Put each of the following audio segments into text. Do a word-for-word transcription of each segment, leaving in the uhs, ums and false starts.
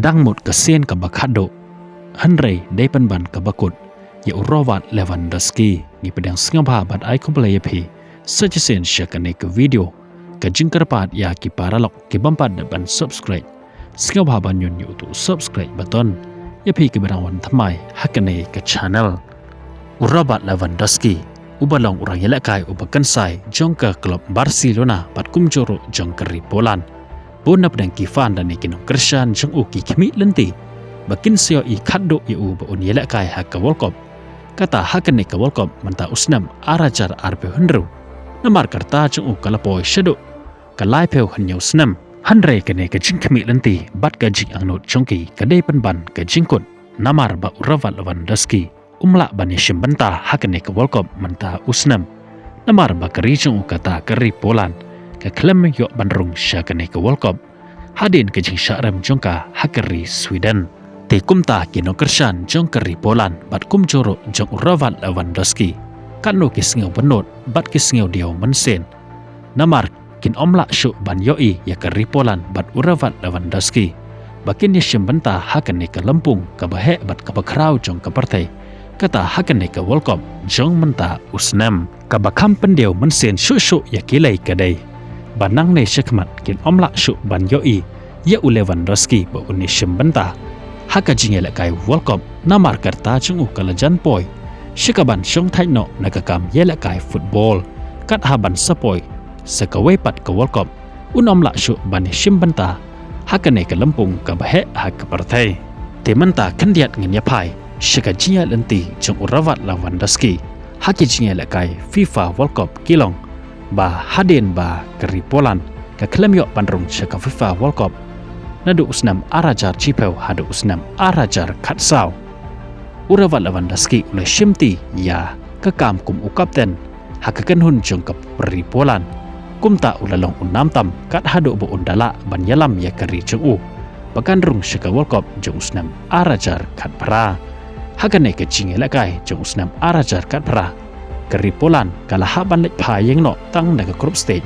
Dang mut ka sien kaba khatduh, hynrei dei pynban kaba kut ïa u Robert Lewandowski. Ngi pdiang sngewbha bad ai khublei ïa phi sa shisien sha kane ka video. Ka jingkyrpad ïa ki paralok ki bym pat dep ban subscribe, sngewbha ban ñion ïa utu u subscribe button ïa phi kiba dang wan thymmai ha kane ka channel. U Robert Lewandowski, uba long u rangïalehkai uba kynsai jong ka klub Barcelona bad kumjuh ruh jong ka ri Poland, bun na pdeng ki fan lane ki nongkyrshan jong u ki khmih lynti ba kin sa ïohi khatduh ïa u ba un ïalehkai ha ka World Cup, kata ha kane ka World Cup mynta u snem ar hajar arphew hynriew. Namar ka rta jong u ka la poi shaduh ka laiphew hynñiew snem. Hynrei kane ka jingkhmih lynti bad ka jingangnud jong ki ka dei pynban ka jingkut, namar ba u Robert Lewandowski um lah ban ïashim bynta ha kane ka World Cup mynta u snem, namar ba ka ri jong u, kata ka ri Poland, ka khlem ïoh ban rung sha kane ka World Cup hadien ka jingshah rem jong ka ha ka ri Sweden. Te kumta ki nongkyrshan jong ka ri Poland bad kumjuh ruh jong u Robert Lewandowski, katno ki sngew bynnud bad ki sngew diaw mynsiem, namar kin ym lah shuh ban ïohi ïa ka ri Poland bad u Robert Lewandowski ba kin ïashim bynta ha kane ka lympung kaba heh bad kaba khraw jong ka pyrthei, kata ha kane ka World Cup jong mynta u snem. Kaba kham pyndiaw mynsiem shuh shuh ïa ki lei ka dei ba nangne shakhmat kin ym lah shuh ban ïohi ïa u Lewandowski ba un ïashim bynta ha ka jingïalehkai World Cup, namar ka rta jong u ka la jan poi sha kaban shong thait noh na ka kam ïalehkai football, kat haban sa poi sa kawei pat ka World Cup un ym lah shuh ban ïashim bynta ha kane ka lympung kaba heh ha ka pyrthei. Te mynta khyndiat ngin ïaphai sha ka jingïaid lynti jong u Robert Lewandowski ha ki jingïalehkai FIFA World Cup ki long ba hadien ba ka ri Poland ka khlem ïoh ban rung sha ka FIFA World Cup naduh u snem ar hajar shiphew haduh u snem ar hajar khatsaw, u Robert Lewandowski u la shimti ïa ka kam kum u kapten ha ka kynhun jong ka ri Poland. Kumta u la long u namtam kat haduh ba un da lah ban ïalam ïa ka ri jong u ba kan rung sha ka World Cup jong u snem ar hajar khatphra. Ha kane ka jingïalehkai jong u snem ar hajar khatphra, ka ri Poland ka la hap ban leit phai ïeng noh tang na ka group stage,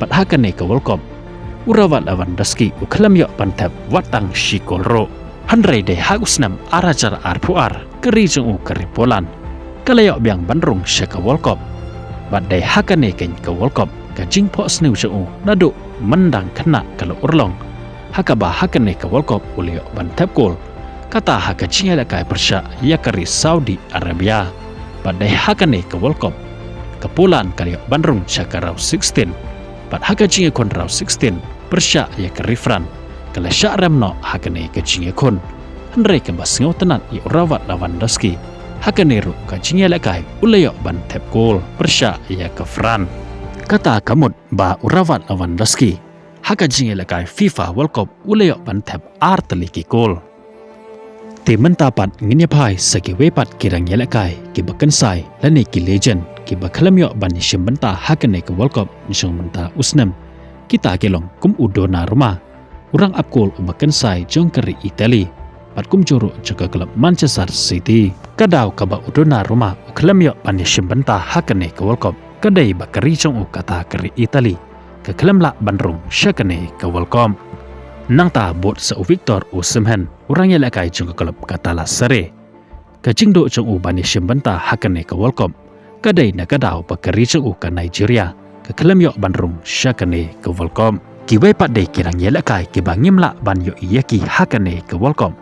bad ha kane ka World Cup u Robert Lewandowski u khlem ïoh ban thep wat tang shi kol ruh. Hynrei dei ha u snem ar hajar arphew ar, ka ri jong u, ka ri Poland, ka la ïoh biang ban rung sha ka World Cup. Bad dei ha kane keiñ ka World Cup ka jingphohsniew jong u naduh myndang khynnah ka la urlong, ha kaba ha kane ka World Cup u la ïoh ban thep kol, kata ha ka jingïalehkai pyrshah ïa ka ri Saudi Arabia. Bad dei ha kane ka World Cup ka Poland ka la ïoh ban rung sha ka round sixteen. Bad ha ka jingïakhun round sixteen pyrshah ïa ka ri France, ka la shah rem noh ha kane ka jingïakhun. Hynrei kaba sngewtynnat ïa u Robert Lewandowski, ha kane ruh ka jingïalehkai u la ïoh ban thep kol pyrshah ïa ka France. Kata ka mut ba u Robert Lewandowski ha ka jingïalehkai FIFA World Cup u la ïoh ban thep ar tylli ki kol. Te mynta pat ngin ïaphai sa kiwei pat ki rangïalehkai kiba kynsai lane ki legend kiba khlem ïoh ban ïashim bynta ha kane ka World Cup jong mynta u snem. Kita ki long kum u Donnarumma, u rangap kol uba kynsai jong ka ri Italy bad kumjuh ruh jong ka klub Manchester City. Ka daw kaba u Donnarumma u khlem ïoh ban ïashim bynta ha kane ka World Cup ka dei ba ka ri jong u, kata ka ri Italy, ka khlem lah ban rung sha kane ka World Cup. Nangta bud sa u Victor Osimhen, u rangïalehkai jong ka klub ka Galatasaray, ka jingduh jong u ban ïashim bynta ha kane ka World Cup ka dei na ka daw ba ka ri jong u, ka Nigeria, ka khlem ïoh ban rung sha kane ka World Cup. Kiwei pat de ki rangïalehkai kiba ngim lah ban ïohi ïa ki ha kane ka World Cup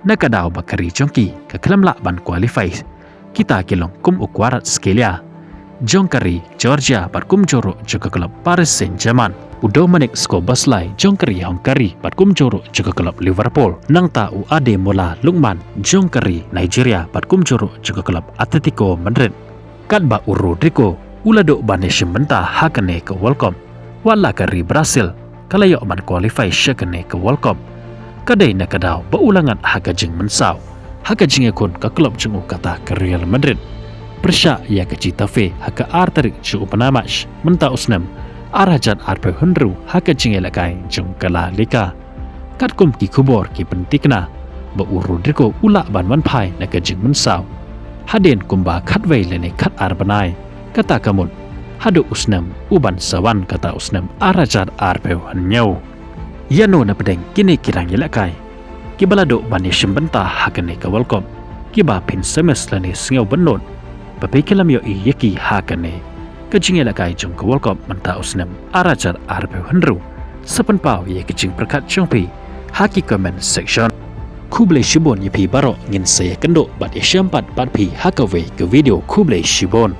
na ka daw ba ka ri jong ki ka khlem lah ban qualify, kita ki long kum u Kvaratskhelia jong ka ri Georgia bad kumjuh ruh jong ka klub Paris Saint-Germain, u Dominik Szoboszlai jong ka ri Hungary bad kumjuh ruh jong ka klub Liverpool, nangta u Ademola Lookman jong ka ri Nigeria bad kumjuh ruh jong ka klub Atletico Madrid. Katba u Rodrygo u la duh ban ïashim bynta ha kane ka World Cup, wat la ka ri Brazil ka la ïoh ban qualify sha kane ka World Cup, ka dei na ka daw ba u la ngat ha ka jingmynsaw ha ka jingïakhun ka klub jong u, kata ka Real Madrid, pyrshah ïa ka Getafe ha ka ar tarik jong u bnai March mynta u snem ar hajar arphew hynriew ha ka jingïalehkai jong ka La Liga. Katkum ki khubor ki pynthikna ba u Rodrygo u lah ban wan phai na ka jingmynsaw hadien kumba khatwei lane khatar bnai, kata ka mut haduh u snem uban sa wan, kata u snem ar hajar arphew hynñiew. Ïano na pdeng kine ki rangïalehkai kiba la duh ban ïashim bynta ha kane ka World Cup, kiba phin sngewbha lane sngew bynnud ba phi ki lam ïohi ïa ki ha kane ka jingïalehkai jong ka World Cup mynta u snem ar hajar arphew hynriew. Sa pynpaw ïa ka jingpyrkhat jong phi ha ki comment section. Khublei shibun ïa phi baroh, ngin sa ïakynduh bad ïashem pat bad phi ha kawei ka video. Khublei shibun.